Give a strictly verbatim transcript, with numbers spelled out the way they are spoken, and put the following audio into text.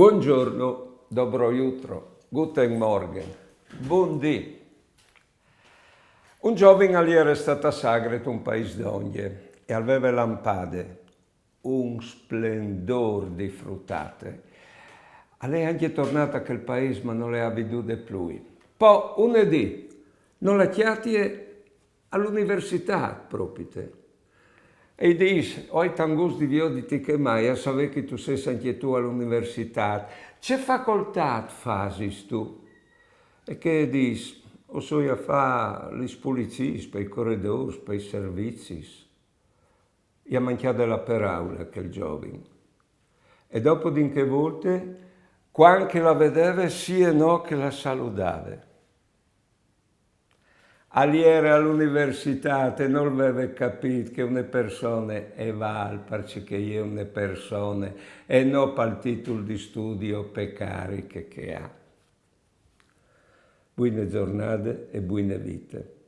Buongiorno, dobro jutro, guten Morgen, bundì. Un zovin al jere stât a Sagret, un paîs dongje, e al veve lampade un splendôr di frutate. Al è ancje tornât a chel paîs, ma no le à vidude plui. Po, une dì, no le cjatie a la universitât propite. E i dîs: «O ai tant gust di vioditi che mai, a savê che tu sês ancje tu a la universitât. Ce facoltât fasistu?» E chê e dîs: «O soi a fâ lis puliziis, pai coridôrs, pai servizis.» I à mancjade la peraule a chel zovin. E dopo di in chê volte, cuant che la vedeve, sì e no che la saludave. Al jere a la universitât e nol veve capît che une persone e vâl parcè che e je une persone e no pal titul di studi o pe cariche che e à. Buine zornade e buine vite.